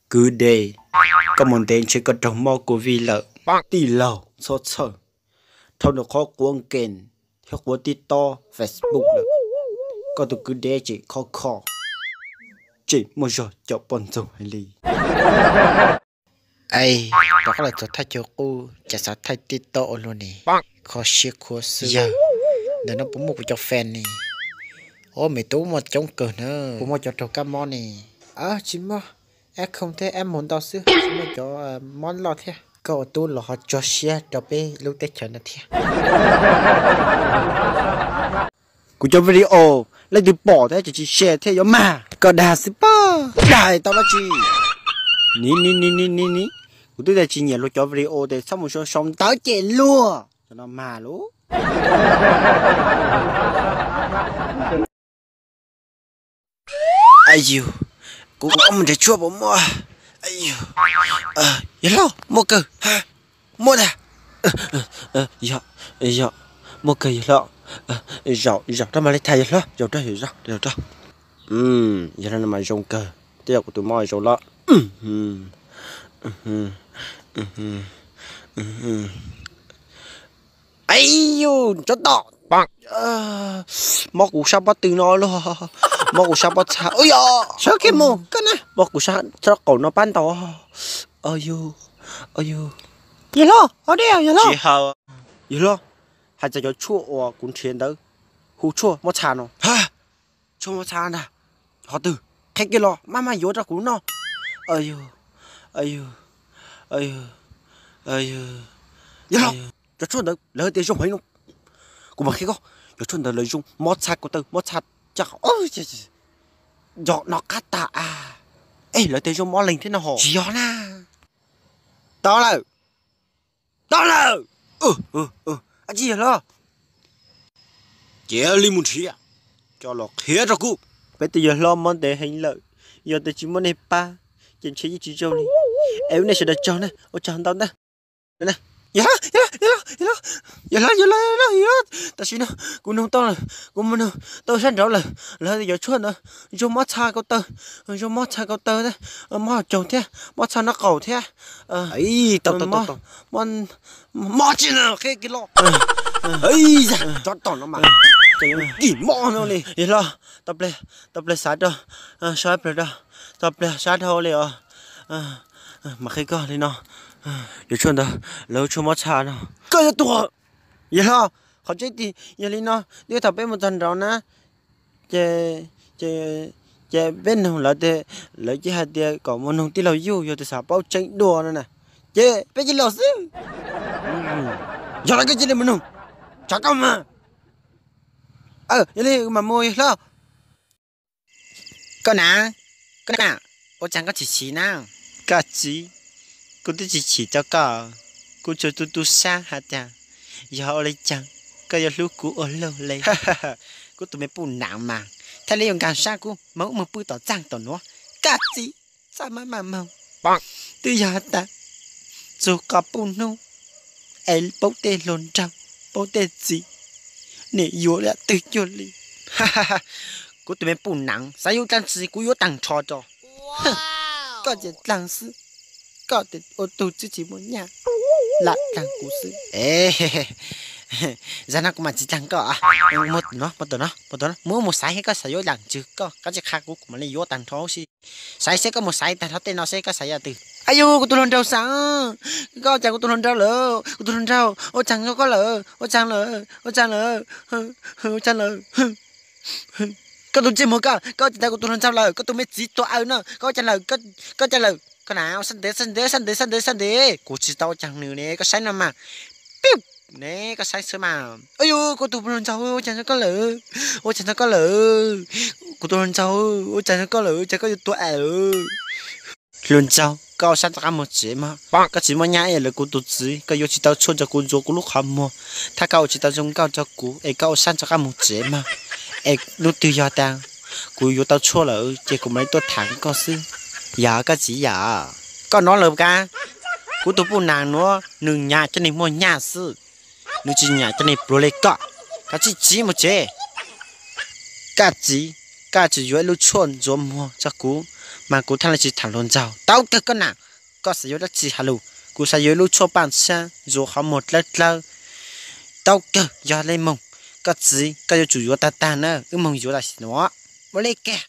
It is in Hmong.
Kwv deb, koj mus ntev ntshe koj raug mob covid lawm. Tij laug txhob txhawj, dhau ntawm qhov quav game thiab quav TikTok, Facebook lawm, koj tus kwv deb tseem khov kho, tseem muaj zog caum poj ntxoog hais li. Es rov qab los txog thaj chaw qub ces xav thaij TikTok ua luaj ne, kho siab khuav xwb. Yawg, ntawm no puas muaj kuv cov fan ne? Ob, me tub muaj coob kawg na. Puas muaj cov raug kab mob ne? Tsis muaj, F không thiab F một ntau xwb, tsis muaj cov mob loj thiab. Koj ua tub los ho tso siab rau peb lub teb chaws no thiab. Kuv cov video leej twg pom thiab ces tsis share thiab yuav mag. Koj dag xwb pob, dag tau dab tsi? Ni ni ni ni ni ni, kuv twb tias tsis nyiam luag cov video ces txhob mus sau sau ntawv cem luag, cov no mag lauj. Ayus, kuv mus nrhiav tshuaj puas muaj? Ayus, yawg hlob, muaj kawg. Muaj ntag. Yog, yog, muaj kawg yawg hlob. Zaum, zaum rau mam li tham yawg hlob, zaum rau, zaum rau. Yawg hlob no mas zoo kawg, twb yog kuv tus mob zoo los. Ayus, tsov tom. Mob kuv sab pob tw no luaj, mob kuv sab pob txha. Ua yog, sawv kiag mus koj na. Mob kuv sab qaum no pab ntaus. Ayus, ayus. Yawg hlob, ho dej yawg hlob. Tsis haus. Yawg hlob, hais txog cov tshuaj uas kuv nrhiav ntawd, hu tshuaj mob txha no. Tshuaj mob txha ntag. Qhov twg? Qhia kiag los maj maj yuav rau kuv noj. Ayus, ayus, ayus, ayus. Yawg hlob, cov tshuaj ntawd lawv tias zoo heev no. Kuv mam qhia koj, cov tshuaj ntawd lawv zoo mob txha ko taw, mob txha caj. Yog no qab tas a. Es lawv tias zoo mob leeg thiab no ho. Tsis yog na. Tau lawm. Tau lawm. Ab tsi yawg hlob, cia li mus nrhiav coj los qhia rau kuv. Peb tus yawg hlob mob ntev heev lawm, yog tias tsis muaj nej pab ces ntshe yeej tsis zoo li. Es ua nej sawv daws tsaug na, ua tsaug ntau ntau. Yawg hlob, yawg hlob, yawg hlob, tam sim no kuv nug tau lawm, kuv mus nug tau sab nraud lawm, lawv tias cov tshuaj ntawd zoo mob txha ko taw, zoo mob txha ko taw, mob haus caug thiab mob txha nraub qaum thiab. Mob tsi na, qhia kiag los. Tsov tom no mas, kis mob no li. Yawg hlob, tau pliag xav rau, sab pliag rau, tau pliag sab dhau li os. Mas qhia koj li no, cov tshuaj ntawd lawv tshuaj mob txha no. Koj yuav tuag. Yawg hlob, qhov tseeb tiag yog li no, twb thaum peb mus txog nraud na, ces, ces, ces peb nug lawv tias, lawv cia hais tias kom mus nug tij laug Yuj yog tias xav paub tseeb dua no na, ces peb cia li los xwb. Yog lawv koj cia li mus nug, tsov koj mas. Yog li mam mus yawg hlob. Koj na, koj na, ua cas koj chim chim na? Koj txiv, kuv twb tsis chim rau koj, kuv tsuas tu tu siab hais tias yog ua li cas koj yuav hlub kuv ua luaj li. Kuv tus me puj nam mas thiaj li yuav nkag siab kuv mas ub mus pw tom txaj tom nuav. Koj txiv, txaj maj maj moog, twb yog has tas txug qhov puj hnub es paub tej hluas nraug, paub tej txiv, nim yuav li twg cuag li. Kuv tus me puj nam, xav yuav dlaag tsi kuv yuav taag nrho rau. Koj ces dlaag xwb, koj tes ua tug txwb tsis muaj nyaj, lam dlaag kuv xwb. Zag no kuv mam tsis dlaag koj. Mus tom no, mus tom no, mus tom no, mus mus xaiv seb koj xav yuav dlaag ntswg koj, koj tsis qha kuv, kuv mam li yuav taag nrho huv si. Xaiv seb koj mus xaiv taag nrho tej no seb koj xaiv yam twg. Ayug, kuv tus hluas nraug xav, koj cas kuv tus hluas nraug lawm, kuv tus hluas nraug, ua tsaag rau koj lawm, ua tsaag lawm, ua tsaag lawm, ua tsaag lawm. Koj tus ntsej muag koj, koj tsis tau kuv tus hluas nraug lawm, koj tus me txiv tuag awm no, koj ua caag lawm, koj ua caag lawm, koj na, sab ntev, sab ntev, sab ntev, sab ntev, sab ntev, kuv tsis tau ua caag nws ne, koj saib no mas. Piu, ne, koj saib xwb mas. Ayug, kuv tus hluas nraug, ua caag rau koj lawm, ua caag rau koj lawm, kuv tus hluas nraug, ua caag rau koj lawm, cas koj yuav tuag awm lawm. Hluas nraug, koj ua sab rov qab moog tsev mog, koj tsis muaj nyaj es lawv kuv tus txiv, koj yuav tsis tau tshuaj rau kuv ntxuav kuv lub qhov muag, thab koj ua tsis tau zoo nkauj rau kuv es koj ua sab rov qab moog tsev mog. Es lub twg yog tas kuv yuav tau tshuaj lawm ces kuv mam li tuaj thaam koj xwb. Yog koj txiv yom, koj nov lawm kab, kuv tus puj nam nuav nws nyam cov neeg muaj nyaj xwb, nws tsis nyam cov neeg pluag li koj. Koj tsis txiv mus tsev. Koj txiv, koj tsis yuav ib lub tshuaj ntxuav muag rau kuv, Mas kuv thiaj li tsis tham hluas nraug. Tau kawg koj nam, koj xav yuav dab tsi hais lus, kuv xav yuav ib lub tshuaj paj ntxhab zuav qhov muag dlawb dlawb. Tau kawg, yog li moog, koj txiv, koj yuav tsum yuav tag tag na, wb moog yuav tam sim nuav. Ua li kag.